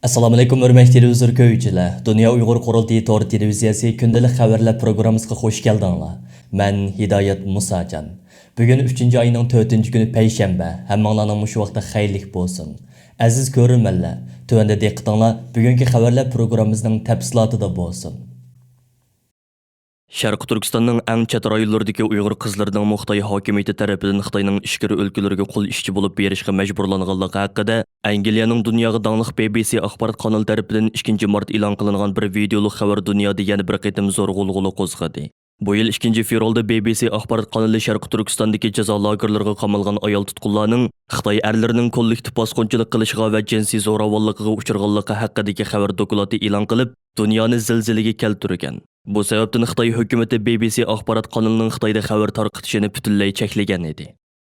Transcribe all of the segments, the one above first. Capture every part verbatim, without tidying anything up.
ئەسسالامۇئەلەيكۇم، ھۆرمەتلىك تېلېۋىزور كۆرگۈچىلەر! دۇنيا ئۇيغۇر قۇرۇلتىيى تور تېلېۋىزىيەسى كۈندىلىك خەۋەرلەر پروگراممىسىغا خۇش كەلدىڭلار. مەن ھىدايەت مۇساجان. بۈگۈن ئۈچىنچى ئاينىڭ تۆتىنچى كۈنى، پەيشەنبە. ھەممىڭلارنىڭ مۇشۇ ۋاقتى خەيرلىك بولسۇن. ئەزىز كۆرۈرمەنلەر، تۆۋەندە دىققىتىڭلار بۈگۈنكى خەۋەرلەر پروگراممىمىزنىڭ تەپسىلاتىدا بولسۇن. شەرقىي تۈركىستاننىڭ ئەڭ چەت رايونلىرىدىكى ئۇيغۇر قىزلىرىنىڭمۇ خىتاي ھاكىمىيىتى تەرىپىدىن خىتاينىڭ ئىچكىرى ئۆلكىلىرىگە قۇل ئىشچى بولۇپ بېرىشقا مەجبۇرلانغانلىقى ھەققىدە ئەنگلىيەنىڭ دۇنياغا داڭلىق بى بى سى ئاخبارات قانىلى تەرىپىدىن ئىككىنچى مارت ئېلان قىلىنغان بىر ۋىدېئولۇق خەۋەر دۇنيادا يەنە بىر قېتىم زور غۇلغۇلا قوزغىدى. بۇ يىل ئىككىنچى فېۋرالدا بى بى سى ئاخبارات قانىلى شەرقىي تۈركىستاندىكى جازا لاگېرلىرىغا قامالغان ئايال تۇتقۇنلارنىڭ خىتاي ئەرلىرىنىڭ كوللېكتىپ باسقۇنچىلىق قىلىشىغا ۋە جىنسىي زوراۋانلىقىغا ئۇچرىغانلىقى ھەققىدىكى خەۋەر دوكلاتى ئېلان قىلىپ، دۇنيانى زىلزىلىگە كەلتۈرگەن. بۇ سەۋەبتىن خىتاي ھۆكۈمىتى بى بى سى ئاخبارات قانىلىنىڭ خىتايدا خەۋەر تارقىتىشىنى پۈتۈنلەي چەكلىگەن ئىدى.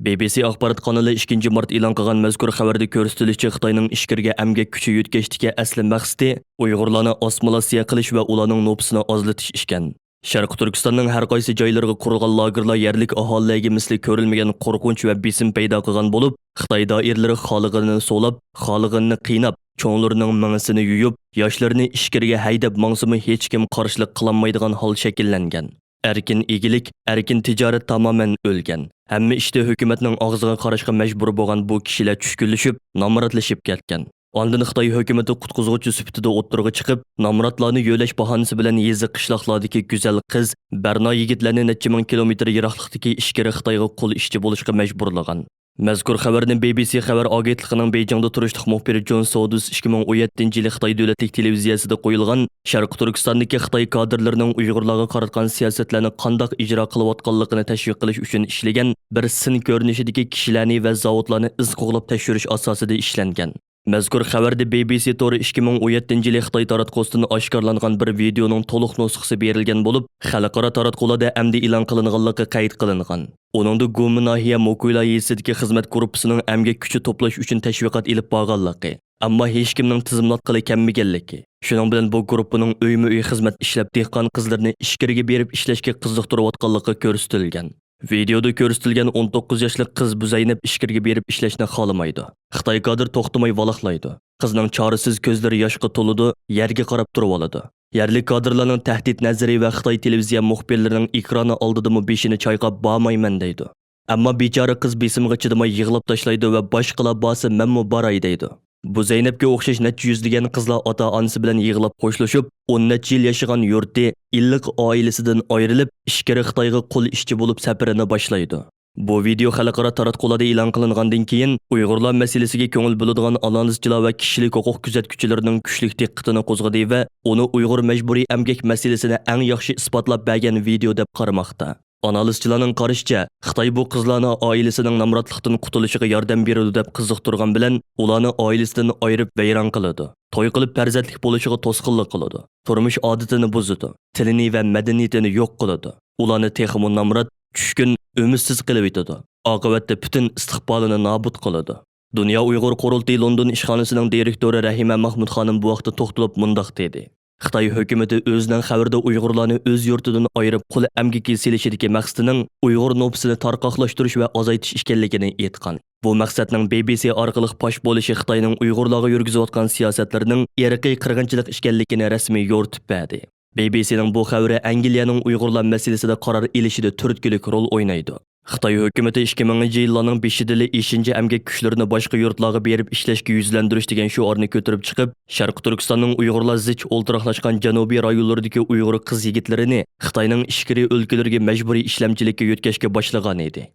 بى بى سى ئاخبارات قانىلى ئىككىنچى مارت ئېلان قىلغان مەزكۇر خەۋەردە كۆرسىتىلىشىچە، خىتاينىڭ ئىچكىرىگە ئەمگەك كۈچى يۆتكەشتىكى ئەسلى مەقسىتى ئۇيغۇرلارنى ئاسسىمىلياتسىيە قىلىش ۋە ئۇلارنىڭ نوپۇسىنى ئازلىتىش ئىكەن. شەرقىي تۈركىستاننىڭ ھەر قايسى جايلىرىغا قۇرۇلغان لاگېرلار يەرلىك ئاھالىلەرگە مىسلى كۆرۈلمىگەن قورقۇنچ ۋە بېسىم پەيدا قىلغان بولۇپ، خىتاي دائىرىلىرى خالىغىنىنى سولاپ، خالىغىنىنى قىيناپ، چوڭلىرىنىڭ مېڭىسىنى يۇيۇپ، ياشلىرىنى ئىچكىرىگە ھەيدەپ ماڭسىمۇ ھېچكىم قارشىلىق قىلالمايدىغان ھال شەكىللەنگەن. ئەركىن ئىگىلىك، ئەركىن تىجارەت تامامەن ئۆلگەن. ھەممە ئىشتا ھۆكۈمەتنىڭ ئاغزىغا قاراشقا مەجبۇر بولغان بۇ كىشىلەر چۈشكۈنلىشىپ، نامراتلىشىپ كەتكەن. ئاندىن خىتاي ھۆكۈمىتى قۇتقۇزغۇچى سۈپىتىدە ئوتتۇرىغا چىقىپ، نامراتلارنى يۆلەش باھانىسى بىلەن يېزا، قىشلاقلاردىكى گۈزەل قىز، بەرنا يىگىتلەرنى نەچچە مىڭ كىلومېتىر يىراقلىقتىكى ئىچكىرى خىتايغا قۇل ئىشچى بولۇشقا مەجبۇرلىغان. مەزكۇر خەۋەرنى بى بى سى خەۋەر ئاگېنتلىقىنىڭ بېيجىڭدا تۇرۇشلۇق مۇخبىرى جون سودۇس ئىككى مىڭ ئون يەتتىنچى يىلى خىتاي دۆلەتلىك تېلېۋىزىيەسىدە قويۇلغان شەرقىي تۈركىستاندىكى خىتاي كادىرلىرىنىڭ ئۇيغۇرلارغا قاراتقان سىياسەتلەرنى قانداق ئىجرا قىلىۋاتقانلىقىنى تەشۋىق قىلىش ئۈچۈن ئىشلىگەن بىر سىن كۆرۈنۈشىدىكى كىشىلەرنى ۋە زاۋۇتلارنى ئىز قوغلاپ تەكشۈرۈش ئاساسىدا ئىشلەنگەن. مەزكۇر خەۋەردە بى بى سى تورى ئىككى مىڭ ئون يەتتىنچى يىلى خىتاي تاراتقۇسىدىن ئاشكارىلانغان بىر ۋىدېئونىڭ تولۇق نۇسخىسى بېرىلگەن بولۇپ، خەلقئارا تاراتقۇلاردا ئەمدى ئېلان قىلىنغانلىقى قەيت قىلىنغان. ئۇنىڭدا گۇمى ناھىيە موكۇيلا يېزىسىدىكى خىزمەت گۇرۇپپىسىنىڭ ئەمگەك كۈچى توپلاش ئۈچۈن تەشۋىقات ئېلىپ بارغانلىقى، ئەمما ھېچكىمنىڭ تىزىملاتقىلى كەلمىگەنلىكى، شۇنىڭ بىلەن بۇ گۇرۇپپىنىڭ ئۆيمۇ ئۆي خىزمەت ئىشلەپ، دېھقان قىزلىرىنى ئىچكىرىگە بېرىپ ئىشلەشكە قىزىقتۇرۇۋاتقانلىقى كۆرسىتىلگەن. ۋىدېئودا كۆرسىتىلگەن ئون توققۇز ياشلىق قىز بۇزەينەپ ئىچكىرىگە بېرىپ ئىشلەشنى خالىمايدۇ. خىتاي كادىر توختىماي ۋالاقلايدۇ. قىزنىڭ چارىسىز كۆزلىرى ياشقا تولىدۇ، يەرگە قاراپ تۇرۇۋالىدۇ. يەرلىك كادىرلارنىڭ تەھدىت نەزىرى ۋە خىتاي تېلېۋىزىيە مۇخبىرلىرىنىڭ ئېكرانى ئالدىدىمۇ بېشىنى چايقاپ، بارمايمەن دەيدۇ. ئەمما بىچارە قىز بېسىمىغا چىدىماي يىغلاپ تاشلايدۇ ۋە باشقىلار بارسا مەنمۇ باراي دەيدۇ. بۇ زەينەپكە ئوخشاش نەچچە يۈزلىگەن قىزلار ئاتا-ئانىسى بىلەن يىغلاپ خوشلىشىپ، ئون نەچچە يىل ياشىغان يۇرتى، ئىللىق ئائىلىسىدىن ئايرىلىپ، ئىچكىرى خىتايغا قۇل ئىشچى بولۇپ سەپىرىنى باشلايدۇ. بۇ ۋىدېئو خەلقئارا تاراتقۇلادا ئېلان قىلىنغاندىن كېيىن، ئۇيغۇرلار مەسىلىسىگە كۆڭۈل بۆلىدىغان ئانالىزچىلار ۋە كىشىلىك ھوقۇق كۆزەتكۈچىلىرىنىڭ كۈچلۈك دىققىتىنى قوزغىدى ۋە ئۇنى ئۇيغۇر مەجبۇرىي ئەمگەك مەسىلىسىنى ئەڭ ياخشى ئىسپاتلاپ بەرگەن ۋىدېئو دەپ قارىماقتا. ئانالىزچىلارنىڭ قارىشىچە، خىتاي بۇ قىزلارنى ئائىلىسىنىڭ نامراتلىقتىن قۇتۇلۇشىغا ياردەم بېرىدۇ دەپ قىزىقتۇرغان بىلەن، ئۇلارنى ئائىلىسىدىن ئايرىپ ۋەيران قىلىدۇ. توي قىلىپ پەرزەنتلىك بولۇشىغا توسقۇنلۇق قىلىدۇ. تۇرمۇش ئادىتىنى بۇزىدۇ. تىلىنى ۋە مەدەنىيىتىنى يوق قىلىدۇ. ئۇلارنى تېخىمۇ نامرات، چۈشكۈن، ئۈمىدسىز قىلىۋېتىدۇ. ئاقىۋەتتە پۈتۈن ئىستىقبالىنى نابۇت قىلىدۇ. دۇنيا ئۇيغۇر قۇرۇلتىيى لوندون ئىشخانىسىنىڭ دىرېكتورى رەھىمە مەخمۇت خانىم بۇ ھەقتە توختىلىپ مۇنداق دېدى: خىتاي ھۆكۈمىتى ئۆزىنىڭ خەۋىرىدە ئۇيغۇرلارنى ئۆز يۇرتىدىن ئايرىپ، قۇل ئەمگىكى سېلىشىدىكى مەقسىتىنىڭ ئۇيغۇر نوپۇسىنى تارقاقلاشتۇرۇش ۋە ئازايتىش ئىكەنلىكىنى ئېيتقان. بۇ مەقسەتنىڭ بى بى سى ئارقىلىق پاش بولۇشى خىتاينىڭ ئۇيغۇرلارغا يۈرگۈزۈۋاتقان سىياسەتلىرىنىڭ ئىرقىي قىرغىنچىلىق ئىكەنلىكىنى رەسمىي يورۇتۇپ بەردى. بى بى سىنىڭ بۇ خەۋىرى ئەنگلىيەنىڭ ئۇيغۇرلار مەسىلىسىدە قارار ئېلىشىدا تۈرتكىلىك رول ئوينايدۇ. خىتاي ھۆكۈمىتى ئىككى مىڭىنچى يىللارنىڭ بېشىدىلا ئېشىنچە ئەمگەك كۈچلىرىنى باشقا يۇرتلارغا بېرىپ ئىشلەشكە يۈزلەندۈرۈش دېگەن شوئارنى كۆتۈرۈپ چىقىپ، شەرقىي تۈركىستاننىڭ ئۇيغۇرلار زىچ ئولتۇراقلاشقان جەنۇبىي رايونلىرىدىكى ئۇيغۇر قىز-يىگىتلىرىنى خىتاينىڭ ئىچكىرى ئۆلكىلىرىگە مەجبۇرىي ئىشلەمچىلىككە يۆتكەشكە باشلىغانىدى.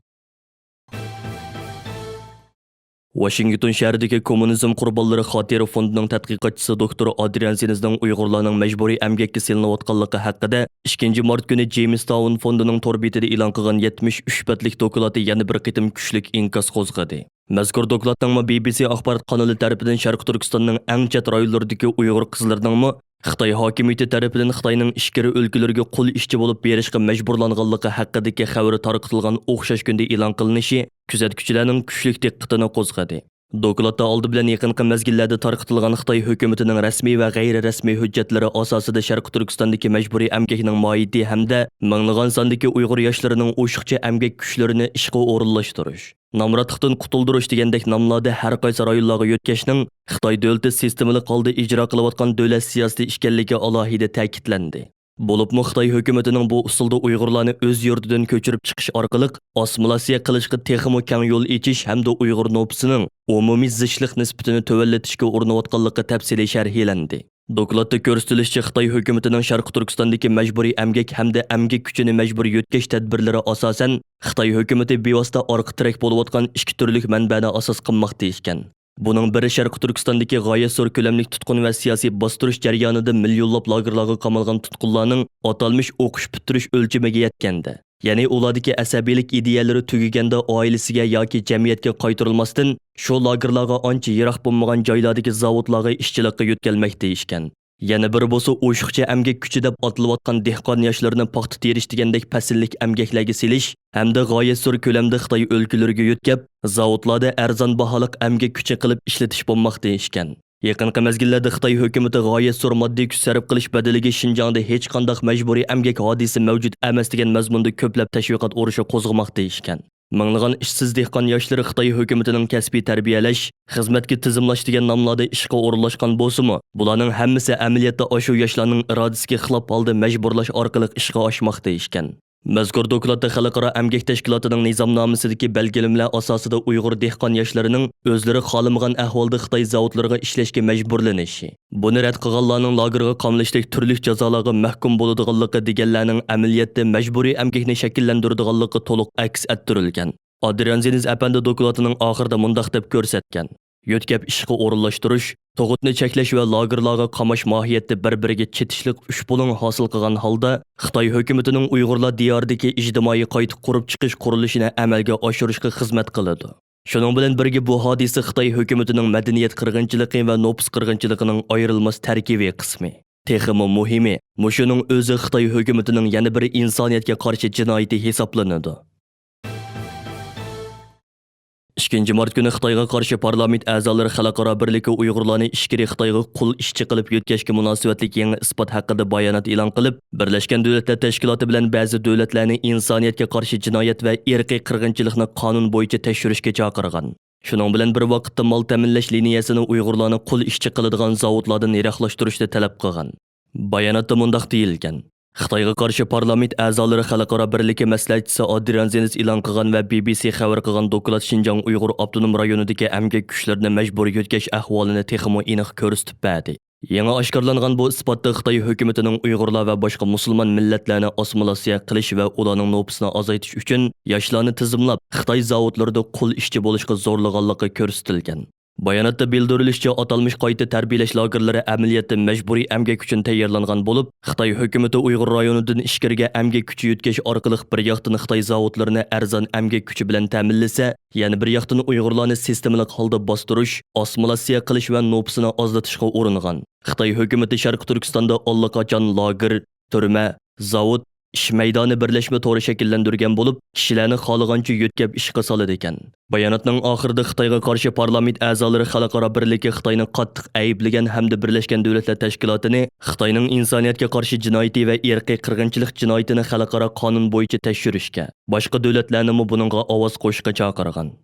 ۋاشىنگتون شەھىرىدىكى كوممۇنىزم قۇربانلىرى خاتىرە فوندىنىڭ تەتقىقاتچىسى دوكتور ئادرىيان سېنزنىڭ ئۇيغۇرلارنىڭ مەجبۇرىي ئەمگەككە سېلىنىۋاتقانلىقى ھەققىدە ئىككىنچى مارت كۈنى جېيمىس تاۋن فوندىنىڭ تور بېتىدە ئېلان قىلغان يەتمىش ئۈچ بەتلىك دوكلاتى يەنە بىر قېتىم كۈچلۈك ئىنكاس قوزغىدى. مەزكۇر دوكلاتنىڭمۇ بى بى سى ئاخبارات قانىلى تەرىپىدىن شەرقىي تۈركىستاننىڭ ئەڭ چەت رايونلىرىدىكى ئۇيغۇر قىزلىرىنىڭمۇ خىتاي ھاكىمىيىتى تەرىپىدىن خىتاينىڭ ئىچكىرى ئۆلكىلىرىگە قۇل ئىشچى بولۇپ بېرىشقا مەجبۇرلانغانلىقى ھەققىدىكى خەۋىرى تارقىتىلغان ئوخشاش كۈندە ئېلان قىلىنىشى كۆزەتكۈچىلەرنىڭ كۈچلۈك دىققىتىنى قوزغىدى. دوكلاتتا ئالدى بىلەن يېقىنقى مەزگىللەردە تارقىتىلغان خىتاي ھۆكۈمىتىنىڭ رەسمىي ۋە غەيرىي رەسمىي ھۆججەتلىرى ئاساسىدا شەرقىي تۈركىستاندىكى مەجبۇرىي ئەمگەكنىڭ ماھىيىتى ھەمدە مىڭلىغان ساندىكى ئۇيغۇر ياشلىرىنىڭ ئوشۇقچە ئەمگەك كۈچلىرىنى ئىشقا ئورۇنلاشتۇرۇش، نامراتلىقتىن قۇتۇلدۇرۇش دېگەندەك ناملاردا ھەر قايسى رايونلارغا يۆتكەشنىڭ خىتاي دۆلىتى سىستېمىلىق ھالدا ئىجرا قىلىۋاتقان دۆلەت سىياسىتى ئىكەنلىكى ئالاھىدە تەكىتلەندى. بولۇپمۇ خىتاي ھۆكۈمىتىنىڭ بۇ ئۇسۇلدا ئۇيغۇرلارنى ئۆز يۇرتىدىن كۆچۈرۈپ چىقىش ئارقىلىق ئاسسىمىلياتسىيە قىلىشقا تېخىمۇ كەڭ يول ئېچىش ھەمدە ئۇيغۇر نوپۇسىنىڭ ئومۇمىي زىچلىق نىسبىتىنى تۆۋەنلىتىشكە ئۇرۇنۇۋاتقانلىقى تەپسىلىي شەرھلەندى. دوكلاتتا كۆرسىتىلىشىچە، خىتاي ھۆكۈمىتىنىڭ شەرقىي تۈركىستاندىكى مەجبۇرىي ئەمگەك ھەمدە ئەمگەك كۈچىنى مەجبۇرىي يۆتكەش تەدبىرلىرى ئاساسەن خىتاي ھۆكۈمىتى بىۋاسىتە ئارقا تىرەك بولۇۋاتقان ئىككى تۈرلۈك مەنبەنى ئاساس قىلماقتا ئىكەن. بۇنىڭ بىرى شەرقىي تۈركىستاندىكى غايەت زور كۆلەملىك تۇتقۇن ۋە سىياسىي باستۇرۇش جەريانىدا مىليونلاپ لاگېرلارغا قامالغان تۇتقۇنلارنىڭ ئاتالمىش ئوقۇش پۈتتۈرۈش ئۆلچىمىگە يەتكەندە، يەنى ئۇلاردىكى ئەسەبىيلىك ئىدىيەلىرى تۈگىگەندە ئائىلىسىگە ياكى جەمئىيەتكە قايتۇرۇلماستىن، شۇ لاگېرلارغا ئانچە يىراق بولمىغان جايلاردىكى زاۋۇتلارغا ئىشچىلىققا يۆتكەلمەكتە ئىكەن. يەنە بىرى بولسا ئوشۇقچە ئەمگەك كۈچى دەپ ئاتىلىۋاتقان دېھقان ياشلىرىنى پاختا تېرىش دېگەندەك پەسىللىك ئەمگەكلەرگە سېلىش ھەمدە غايەت زور كۆلەمدە خىتاي ئۆلكىلىرىگە يۆتكەپ، زاۋۇتلاردا ئەرزان باھالىق ئەمگەك كۈچى قىلىپ ئىشلىتىش بولماقتا ئىكەن. يېقىنقى مەزگىللەردە خىتاي ھۆكۈمىتى غايەت زور ماددىي كۈچ سەرپ قىلىش بەدىلىگە شىنجاڭدا ھېچقانداق مەجبۇرىي ئەمگەك ھادىسىسى مەۋجۇت ئەمەس دېگەن مەزمۇندا كۆپلەپ تەشۋىقات ئۇرۇشى قوزغىماقتا ئىكەن. مىڭلىغان ئىشسىز دېھقان ياشلىرى خىتاي ھۆكۈمىتىنىڭ كەسپىي تەربىيەلەش، خىزمەتكە تىزىملاش دېگەن ناملاردا ئىشقا ئورۇنلاشقان بولسىمۇ، بۇلارنىڭ ھەممىسى ئەمەلىيەتتە ئاشۇ ياشلارنىڭ ئىرادىسىگە خىلاپ ھالدا مەجبۇرلاش ئارقىلىق ئىشقا ئاشماقتا ئىكەن. مەزكۇر دوكلاتتا خەلقئارا ئەمگەك تەشكىلاتىنىڭ نىزامنامىسىدىكى بەلگىلىمىلەر ئاساسىدا ئۇيغۇر دېھقان ياشلىرىنىڭ ئۆزلىرى خالىمىغان ئەھۋالدا خىتاي زاۋۇتلىرىغا ئىشلەشكە مەجبۇرلىنىشى، بۇنى رەت قىلغانلارنىڭ لاگېرغا قامىلىشتەك تۈرلۈك جازالارغا مەھكۇم بولىدىغانلىقى دېگەنلەرنىڭ ئەمەلىيەتتە مەجبۇرىي ئەمگەكنى شەكىللەندۈرىدىغانلىقى تولۇق ئەكس ئەتتۈرۈلگەن. ئادرىيان زېنز ئەپەندى دوكلاتىنىڭ ئاخىرىدا مۇنداق دەپ كۆرسەتكەن: يۆتكەپ ئىشقا ئورۇنلاشتۇرۇش، تۇغۇتنى چەكلەش ۋە لاگېرلارغا قاماش ماھىيەتتە بىر-بىرىگە چېتىشلىق ئۈچ بۇلۇڭ ھاسىل قىلغان ھالدا، خىتاي ھۆكۈمىتىنىڭ ئۇيغۇرلار دىيارىدىكى ئىجتىمائىي قايتا قۇرۇپ چىقىش قۇرۇلۇشىنى ئەمەلگە ئاشۇرۇشقا خىزمەت قىلىدۇ. شۇنىڭ بىلەن بىرگە، بۇ ھادىسە خىتاي ھۆكۈمىتىنىڭ مەدەنىيەت قىرغىنچىلىقى ۋە نوپۇس قىرغىنچىلىقىنىڭ ئايرىلماس تەركىبىي قىسمى. تېخىمۇ مۇھىمى، مۇشۇنىڭ ئۆزى خىتاي ھۆكۈمىتىنىڭ يەنە بىر ئىنسانىيەتكە قارشى جىنايىتى ھېسابلىنىدۇ. ئىككىنچى مارت كۈنى خىتايغا قارشى پارلامېنت ئەزالىرى خەلقئارا بىرلىكى ئۇيغۇرلارنى ئىچكىرى خىتايغا قۇل ئىشچى قىلىپ يۆتكەشكە مۇناسىۋەتلىك يېڭى ئىسپات ھەققىدە بايانات ئېلان قىلىپ، بىرلەشكەن دۆلەتلەر تەشكىلاتى بىلەن بەزى دۆلەتلەرنى ئىنسانىيەتكە قارشى جىنايەت ۋە ئىرقىي قىرغىنچىلىقنى قانۇن بويىچە تەكشۈرۈشكە چاقىرغان. شۇنىڭ بىلەن بىر ۋاقىتتا، مال تەمىنلەش لىنىيەسىنى ئۇيغۇرلارنى قۇل ئىشچى قىلىدىغان زاۋۇتلاردىن يىراقلاشتۇرۇشنى تەلەپ قىلغان. باياناتتا مۇنداق دېيىلگەن: خىتايغا قارشى پارلامېنت ئەزالىرى خەلقئارا بىرلىكى مەسلىھەتچىسى ئادرىيان زېنز ئېلان قىلغان ۋە بى بى سى خەۋەر قىلغان دوكلات شىنجاڭ ئۇيغۇر ئاپتونوم رايونىدىكى ئەمگەك كۈچلىرىنى مەجبۇرىي يۆتكەش ئەھۋالىنى تېخىمۇ ئېنىق كۆرسىتىپ بەردى. يېڭى ئاشكارىلانغان بۇ ئىسپاتتا خىتاي ھۆكۈمىتىنىڭ ئۇيغۇرلار ۋە باشقا مۇسۇلمان مىللەتلەرنى ئاسسىمىلياتسىيە قىلىش ۋە ئۇلارنىڭ نوپۇسىنى ئازايتىش ئۈچۈن ياشلارنى تىزىملاپ، خىتاي زاۋۇتلىرىدا قۇل ئىشچى بولۇشقا زورلىغانلىقى كۆرسىتىلگەن. باياناتتا بىلدۈرۈلۈشىچە، ئاتالمىش قايتا تەربىيەلەش لاگېرلىرى ئەمەلىيەتتە مەجبۇرىي ئەمگەك ئۈچۈن تەييارلانغان بولۇپ، خىتاي ھۆكۈمىتى ئۇيغۇر رايونىدىن ئىچكىرىگە ئەمگەك كۈچى يۆتكەش ئارقىلىق بىر ياقتىن خىتاي زاۋۇتلىرىنى ئەرزان ئەمگەك كۈچى بىلەن تەمىنلىسە، يەنە بىر ياقتىن ئۇيغۇرلارنى سىستېمىلىق ھالدا باستۇرۇش، ئاسسىمىلياتسىيە قىلىش ۋە نوپۇسىنى ئازلىتىشقا ئۇرۇنغان. خىتاي ھۆكۈمىتى شەرقىي تۈركىستاندا ئاللىقاچان لاگېر، تۈرمە، زاۋۇت، ئىش مەيدانى بىرلەشمە تورى شەكىللەندۈرگەن بولۇپ، كىشىلەرنى خالىغانچە يۆتكەپ ئىشقا سالىدىكەن. باياناتنىڭ ئاخىرىدا خىتايغا قارشى پارلامېنت ئەزالىرى خەلقئارا بىرلىكى خىتاينى قاتتىق ئەيىبلىگەن ھەمدە بىرلەشكەن دۆلەتلەر تەشكىلاتىنى خىتاينىڭ ئىنسانىيەتكە قارشى جىنايىتى ۋە ئىرقىي قىرغىنچىلىق جىنايىتىنى خەلقئارا قانۇن بويىچە تەكشۈرۈشكە، باشقا دۆلەتلەرنىمۇ بۇنىڭغا ئاۋاز قوشۇشقا چاقىرغان.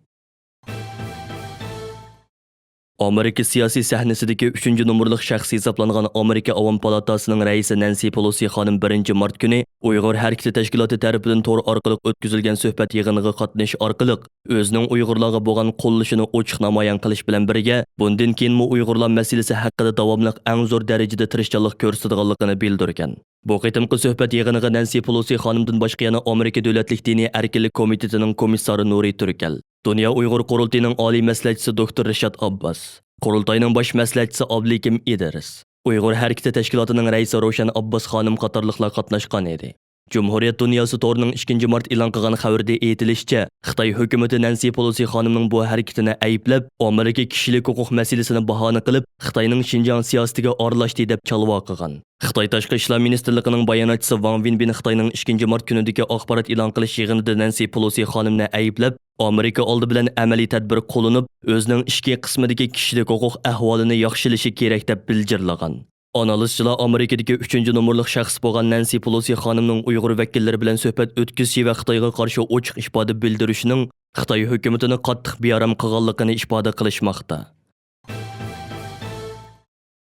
ئامېرىكا سىياسىي سەھنىسىدىكى ئۈچىنچى نومۇرلۇق شەخس ھېسابلانغان ئامېرىكا ئاۋام پالاتاسىنىڭ رەئىسى نەنسى پېلوسى خانىم بىرىنچى مارت كۈنى ئۇيغۇر ھەرىكىتى تەشكىلاتى تەرىپىدىن تور ئارقىلىق ئۆتكۈزۈلگەن سۆھبەت يىغىنىغا قاتنىشىش ئارقىلىق ئۆزىنىڭ ئۇيغۇرلارغا بولغان قوللىشىنى ئوچۇق نامايان قىلىش بىلەن بىرگە، بۇندىن كېيىنمۇ ئۇيغۇرلار مەسىلىسى ھەققىدە داۋاملىق ئەڭ زور دەرىجىدە تىرىشچانلىق كۆرسىتىدىغانلىقىنى بىلدۈرگەن. بۇ قېتىمقى سۆھبەت يىغىنىغا نەنسى پېلوسى خانىمدىن باشقا يەنە ئامېرىكا دۆلەتلىك دىنىي ئەركىنلىك كومىتېتىنىڭ كومىسسارى نۇرى تۈركەل، دۇنيا ئۇيغۇر قۇرۇلتىيىنىڭ ئالىي مەسلىھەتچىسى دوكتور رىشات ئابباس، قۇرۇلتاينىڭ باش مەسلىھەتچىسى ئابلىكىم ئىدرىس، ئۇيغۇر ھەرىكىتى تەشكىلاتىنىڭ رەئىسى روشەن ئابباس خانىم قاتارلىقلار قاتناشقان ئىدى. جۇمھۇرىيەت دۇنياسى تورىنىڭ ئىككىنچى مارت ئېلان قىلغان خەۋىرىدە ئېيتىلىشىچە، خىتاي ھۆكۈمىتى نەنسى پېلوسى خانىمنىڭ بۇ ھەرىكىتىنى ئەيىبلەپ، ئامېرىكا كىشىلىك ھوقۇق مەسىلىسىنى باھانە قىلىپ، خىتاينىڭ شىنجاڭ سىياسىتىگە ئارىلاشتى دەپ چالۋا قىلغان. خىتاي تاشقى ئىشلار مىنىستىرلىقىنىڭ باياناتچىسى ۋاڭ ۋېنبىن خىتاينىڭ ئىككىنچى مارت كۈنىدىكى ئاخبارات ئېلان قىلىش يىغىنىدا نەنسى پېلوسى خانىمنى ئەيىبلەپ، ئامېرىكا ئالدى بىلەن ئەمەلىي تەدبىر قوللىنىپ، ئۆزىنىڭ ئىچكى قىسمىدىكى كىشىلىك ھوقۇق ئەھۋالىنى ياخشىلىشى كېرەك دەپ بىلجىرلىغان. ئانالىزچىلار ئامېرىكىدىكى ئۈچىنچى نومۇرلۇق شەخس بولغان نەنسى پېلوسى خانىمنىڭ ئۇيغۇر ۋەكىللىرى بىلەن سۆھبەت ئۆتكۈزۈشى ۋە خىتايغا قارشى ئوچۇق ئىپادە بىلدۈرۈشىنىڭ خىتاي ھۆكۈمىتىنى قاتتىق بىئارام قىلغانلىقىنى ئىپادە قىلىشماقتا.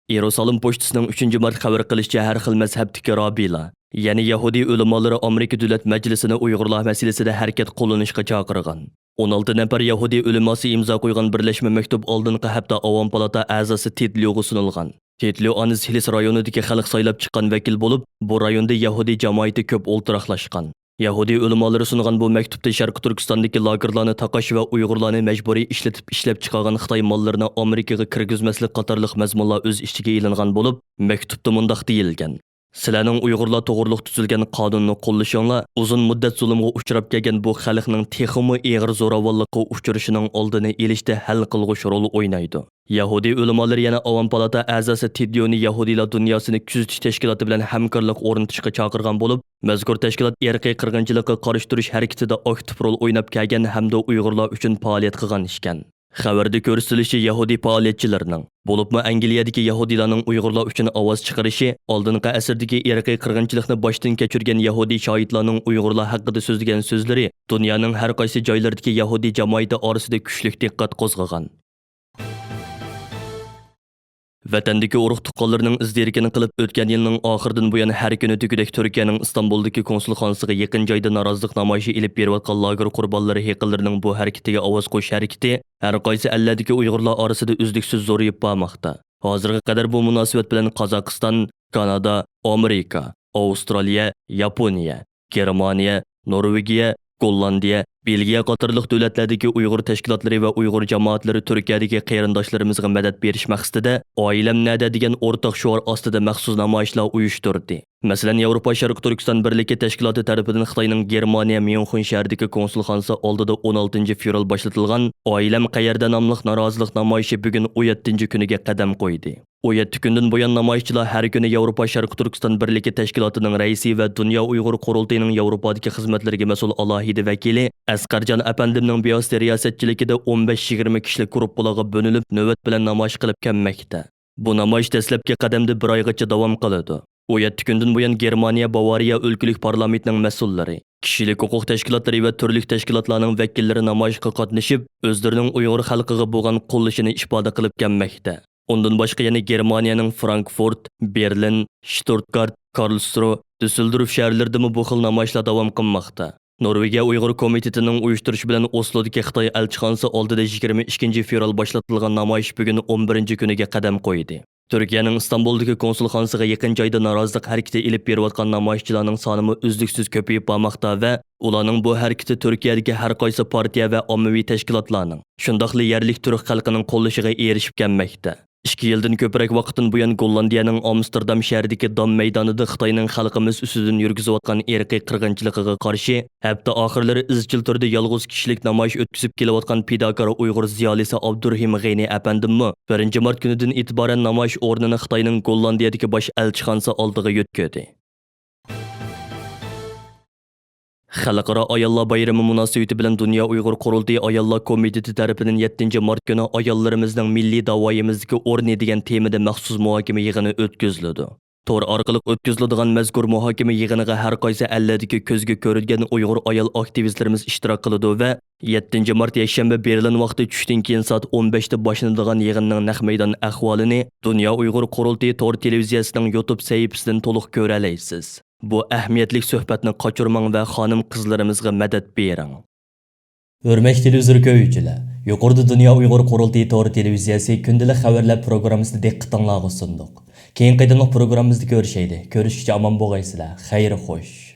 ئىيېرۇسالىم پوچتىسىنىڭ ئۈچىنچى مارت خەۋەر قىلىشىچە، ھەر خىل مەزھەپتىكى رابىيلار، يەنى يەھۇدىي ئۆلىمالىرى ئامېرىكا دۆلەت مەجلىسىنى ئۇيغۇرلار مەسىلىسىدە ھەرىكەت قوللىنىشقا چاقىرغان. ئون ئالتە نەپەر يەھۇدىي ئۆلىماسى ئىمزا قويغان بىرلەشمە مەكتۇپ ئالدىنقى ھەپتە ئاۋام پالاتا ئەزاسى تېد ليوغا سۇنۇلغان. تېد ليو ئانىز ھىلس رايونىدىكى خەلق سايلاپ چىققان ۋەكىل بولۇپ، بۇ رايوندا يەھۇدىي جامائىتى كۆپ ئولتۇراقلاشقان. يەھۇدىي ئۆلىمالىرى سۇنغان بۇ مەكتۇپتا شەرقىي تۈركىستاندىكى لاگېرلارنى تاقاش ۋە ئۇيغۇرلارنى مەجبۇرىي ئىشلىتىپ ئىشلەپچىقارغان خىتاي ماللىرىنى ئامېرىكىغا كىرگۈزمەسلىك قاتارلىق مەزمۇنلار ئۆز ئىچىگە ئېلىنغان بولۇپ، مەكتۇپتا مۇنداق دېيىلگەن: سىلەرنىڭ ئۇيغۇرلار توغرۇلۇق تۈزۈلگەن قانۇننى قوللىشىڭلار ئۇزۇن مۇددەت زۇلۇمغا ئۇچراپ كەلگەن بۇ خەلقنىڭ تېخىمۇ ئېغىر زوراۋانلىققا ئۇچرىشىنىڭ ئالدىنى ئېلىشتا ھەل قىلغۇچ رول ئوينايدۇ. يەھۇدىي ئۆلىمالىرى يەنە ئاۋام پالاتا ئەزاسى تېد ليونى يەھۇدىيلار دۇنياسىنى كۆزىتىش تەشكىلاتى بىلەن ھەمكارلىق ئورنىتىشقا چاقىرغان بولۇپ، مەزكۇر تەشكىلات ئىرقىي قىرغىنچىلىققا قارشى تۇرۇش ھەرىكىتىدە ئاكتىپ رول ئويناپ كەلگەن ھەمدە ئۇيغۇرلار ئۈچۈن پائالىيەت قىلغان ئىكەن. خەۋەردە كۆرسىتىلىشىچە، يەھۇدىي پائالىيەتچىلىرىنىڭ، بولۇپمۇ ئەنگلىيەدىكى يەھۇدىيلارنىڭ ئۇيغۇرلار ئۈچۈن ئاۋاز چىقىرىشى، ئالدىنقى ئەسىردىكى ئىرقىي قىرغىنچىلىقنى باشتىن كەچۈرگەن يەھۇدىي شاھىتلارنىڭ ئۇيغۇرلار ھەققىدە سۆزلىگەن سۆزلىرى دۇنيانىڭ ھەر قايسى جايلىرىدىكى يەھۇدىي جامائىتى ئارىسىدا كۈچلۈك دىققەت قوزغىغان. ۋەتەندىكى ئۇرۇق-تۇغقانلىرىنىڭ ئىز-دېرىكىنى قىلىپ، ئۆتكەن يىلنىڭ ئاخىرىدىن بۇيان ھەر كۈنى دېگۈدەك تۈركىيەنىڭ ئىستانبۇلدىكى كونسۇلخانىسىغا يېقىن جايدا نارازىلىق نامايىشى ئېلىپ بېرىۋاتقان لاگېر قۇربانلىرى يېقىنلىرىنىڭ بۇ ھەرىكىتىگە ئاۋاز قوشۇش ھەرىكىتى ھەر قايسى ئەللەردىكى ئۇيغۇرلار ئارىسىدا ئۈزلۈكسىز زورىيىپ بارماقتا. ھازىرغا قەدەر بۇ مۇناسىۋەت بىلەن قازاقىستان، كانادا، ئامېرىكا، ئاۋسترالىيە، ياپونىيە، گېرمانىيە، نورۋېگىيە، گوللاندىيە، بېلگىيە قاتارلىق دۆلەتلەردىكى ئۇيغۇر تەشكىلاتلىرى ۋە ئۇيغۇر جامائەتلىرى تۈركىيەدىكى قېرىنداشلىرىمىزغا مەدەت بېرىش مەقسىتىدە ئائىلەم نەدە دېگەن ئورتاق شوئار ئاستىدا مەخسۇس نامايىشلار ئۇيۇشتۇردى. مەسىلەن، ياۋروپا شەرقىي تۈركىستان بىرلىكى تەشكىلاتى تەرىپىدىن خىتاينىڭ گېرمانىيە ميۇنخېن شەھىرىدىكى كونسۇلخانىسى ئالدىدا ئون ئالتىنچى فېۋرال باشلىتىلغان ئائىلەم قەيەردە ناملىق نارازىلىق نامايىشى بۈگۈن ئون يەتتىنچى كۈنىگە قەدەم قويدى. ئون يەتتە كۈندىن بۇيان نامايىشچىلار ھەر كۈنى ياۋروپا شەرقىي تۈركىستان بىرلىكى تەشكىلاتىنىڭ رەئىسى ۋە دۇنيا ئۇيغۇر قۇرۇلتىيىنىڭ ياۋروپادىكى خىزمەتلىرىگە مەسئۇل ئالاھىدە ۋەكىلى ئەسقەرجان ئەپەندىمنىڭ بىۋاسىتە رىياسەتچىلىكىدە ئون بەش يىگىرمە كىشىلىك گۇرۇپپىلارغا بۆلۈنۈپ، نۆۋەت بىلەن نامايىش قىلىپ كەلمەكتە. بۇ نامايىش دەسلەپكى قەدەمدە بىر ئايغىچە داۋام قىلىدۇ. ئون يەتتە كۈندىن بۇيان گېرمانىيە باۋارىيە ئۆلكىلىك پارلامېنتىنىڭ مەسئۇللىرى، كىشىلىك ھوقۇق تەشكىلاتلىرى ۋە تۈرلۈك تەشكىلاتلارنىڭ ۋەكىللىرى نامايىشقا قاتنىشىپ، ئۆزلىرىنىڭ ئۇيغۇر خەلقىگە بولغان قوللىشىنى ئىپادە قىلىپ كەلمەكتە. ئۇندىن باشقا يەنە گېرمانىيەنىڭ فرانكفورت، بېرلىن، شتۇتگارت، كارلسرۇ، دۈسسېلدورف شەھەرلىرىدىمۇ بۇ خىل نامايىشلار داۋام قىلماقتا. نورۋېگىيە ئۇيغۇر كومىتېتىنىڭ ئۇيۇشتۇرۇشى بىلەن ئوسلودىكى خىتاي ئەلچىخانىسى ئالدىدا يىگىرمە ئىككىنچى فېۋرال باشلىتىلغان نامايىش بۈگۈن ئون بىرىنچى كۈنىگە قەدەم قويدى. تۈركىيەنىڭ ئىستانبۇلدىكى كونسۇلخانىسىغا يېقىن جايدا نارازىلىق ھەرىكىتى ئېلىپ بېرىۋاتقان نامايىشچىلارنىڭ سانىمۇ ئۈزلۈكسىز كۆپىيىپ بارماقتا ۋە ئۇلارنىڭ بۇ ھەرىكىتى تۈركىيەدىكى ھەر قايسى پارتىيە ۋە ئاممىۋى تەشكىلاتلارنىڭ، شۇنداقلا يەرلىك تۈرك خەلقىنىڭ قوللىشىغا ئېرىشىپ كەلمەكتە. ئىككى يىلدىن كۆپرەك ۋاقىتتىن بۇيان گوللاندىيەنىڭ ئامستېردام شەھىرىدىكى دام مەيدانىدا خىتاينىڭ خەلقىمىز ئۈستىدىن يۈرگۈزۈۋاتقان ئىرقىي قىرغىنچىلىقىغا قارشى، ھەپتە ئاخىرلىرى ئىزچىل تۈردە يالغۇز كىشىلىك نامايىش ئۆتكۈزۈپ كېلىۋاتقان پىداكار ئۇيغۇر زىيالىيسى ئابدۇرېھىم غېنى ئەپەندىممۇ بىرىنچى مارت كۈنىدىن ئېتىبارەن نامايىش ئورنىنى خىتاينىڭ گوللاندىيەدىكى باش ئەلچىخانىسى ئالدىغا يۆتكىدى. خەلقئارا ئاياللار بايرىمى مۇناسىۋىتى بىلەن دۇنيا ئۇيغۇر قۇرۇلتىيى ئاياللار كومىتېتى تەرىپىدىن يەتتىنچى مارت كۈنى ئاياللىرىمىزنىڭ مىللىي داۋايىمىزدىكى ئورنى دېگەن تېمىدا مەخسۇس مۇھاكىمە يىغىنى ئۆتكۈزۈلىدۇ. تور ئارقىلىق ئۆتكۈزۈلىدىغان مەزكۇر مۇھاكىمە يىغىنىغا ھەر قايسى ئەللەردىكى كۆزگە كۆرۈنگەن ئۇيغۇر ئايال ئاكتىۋىستلىرىمىز ئىشتىراك قىلىدۇ ۋە يەتتىنچى مارت يەكشەنبە بېرلىن ۋاقتى چۈشتىن كېيىن سائەت ئون بەشتە باشلىنىدىغان يىغىننىڭ نەق مەيدان ئەھۋالىنى دۇنيا ئۇيغۇر قۇرۇلتىيى تور تېلېۋىزىيەسىنىڭ يۇتۇب سەھىپىسىدىن تولۇق كۆرەلەيسىز. بۇ ئەھمىيەتلىك سۆھبەتنى قاچۇرماڭ ۋە خانىم-قىزلىرىمىزغا مەدەت بېرىڭ. ھۆرمەتلىك تېلېۋىزور كۆرگۈچىلەر، يۇقىرىدا دۇنيا ئۇيغۇر قۇرۇلتىيى تور تېلېۋىزىيەسى كۈندىلىك خەۋەرلەر پروگراممىسىنى دىققىتىڭلارغا سۇندۇق. كېيىنكى قېتىملىق پروگراممىمىزدا كۆرۈشەيلى. كۆرۈشكىچە ئامان بولغايسىلەر. خەير خوش.